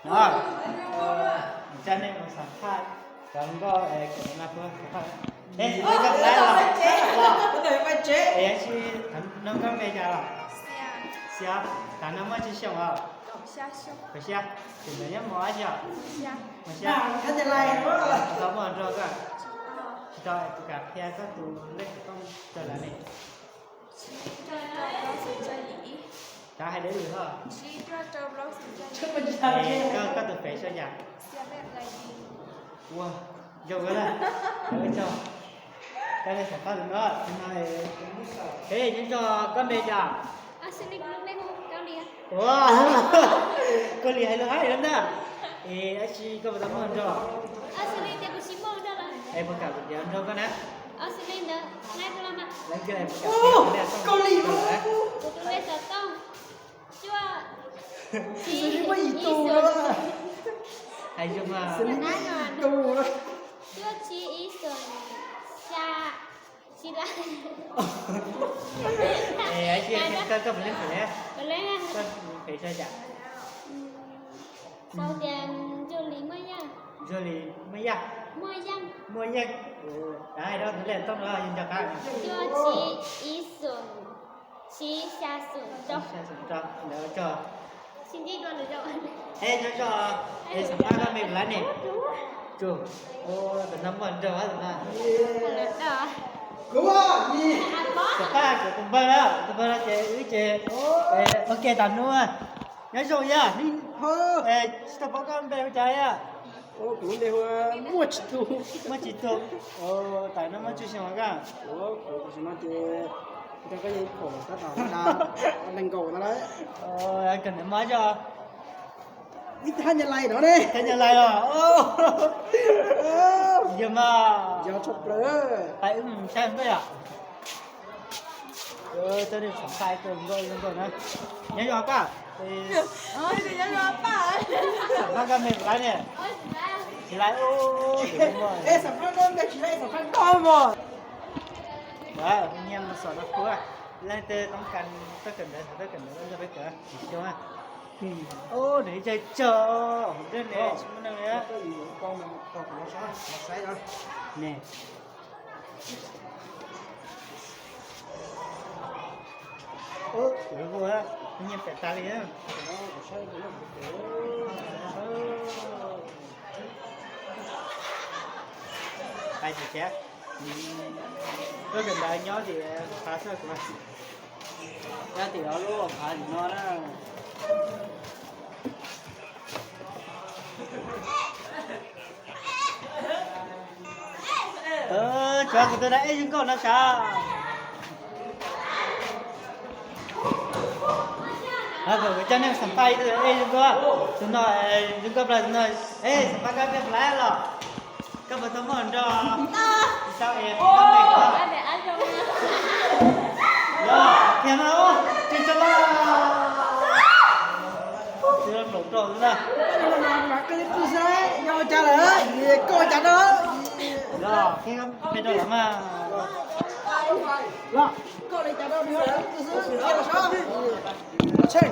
Os, tsa nej mus xam phaj cov nkauj es kom no puas xam phaj. Es tsis tau koj lab los, es yog tsis nug koj npe cas los? Xiab. Tam no muaj tsawg xyoo os? Kaum xya. Tus ntawd nyob hmo dab tsi os? Hmo xya. Tau muaj hluas nraug koj? Tsis tau. Es puas kam qhia koj tus lej xov tooj rau lawv ne? Kav hais deb lus os. Koj, koj tus fev sau cas? Ua, zoo kawg na. Ua tsaug. Koj nej xam phaj tus no, tus no. Nyob zoo, koj npe cas? Ua, Kaus Lim hais lus haib ntag. Es dab tsi koj puas tau muaj hluas nraug? Es puas kam kuv tiav hluas nraug koj na? Kaus Lim, hais zoo mas. Cuaj tsib ib xoom xya. Koj, koj puas leej fev? Koj fev sau cas? Sau tias Ntsuag Lis Muaj Yaj. Ntsuag Lis Muaj Yaj. Muaj Yeej. Hais rau tus lej xov tooj no yog nco qab. Cuaj tsib ib xoom tsib xya xoom rau. Ntawd tso. Es nyob zoo, es xam phaj koj me lab ne? Tsuj. Tus no muaj hluas nraug tus no. Kuv, xam phaj kuv tus npawg na, tus npawg no ces wb ces ua ke tas hnub. Nyob zoo yog, tsis tau paub koj npe hu cas yom? Kuv npe hu Muaj Tsis Tus. Muaj Tsis Tus. Tam no muaj tsawg xyoo koj? Kuv tam sim no ces nrog koj yeej pom tab tom na, nees nkaum no lawm. Kawm ntawv mos zog? Ib thaj Nyab Laj no ne. Thaj Nyab Laj os. Yog mas. Yog tshaj plaws. Pais wb mus saib nkauj yom. Coj nej xam phaj ib tug nkauj, nkauj na. Nyob zoo koj. Xam phaj koj me lab ne? Tsis lab. Es xam phaj koj me tsis lab, xam phaj koj mos. Nyiam mus xom no kuv, leej twg toob kas txoj kawm ntawv, txoj kawm ntawv los nrog peb kawm, tsis xyoo. Nws ib zaj tsawg hauv nplej ne, tsis muaj neeg li. Ne. Nyiam pem tas li. Pais tim tsev. Koj kawm ntawv nyob tim qhov xwb kuv, nyob tim lub qhov tim no na. Cov kuv tus na ej zoo nkauj no sav. Kuv coj nej xam phaj ib tug ej zoo nkauj, tus no zoo nkauj plawg tus no. Ej, xam phaj koj npe puas lab los? Koj puas tau muaj hluas nraug? Tsis tau es koj npe, yog qhia mas, tsis tau los. Tsis tau laum rau na. Koj li cas lawm? Koj cas no? Yog qhia npe rau lawm mas. Koj li cas no? Los tsheej.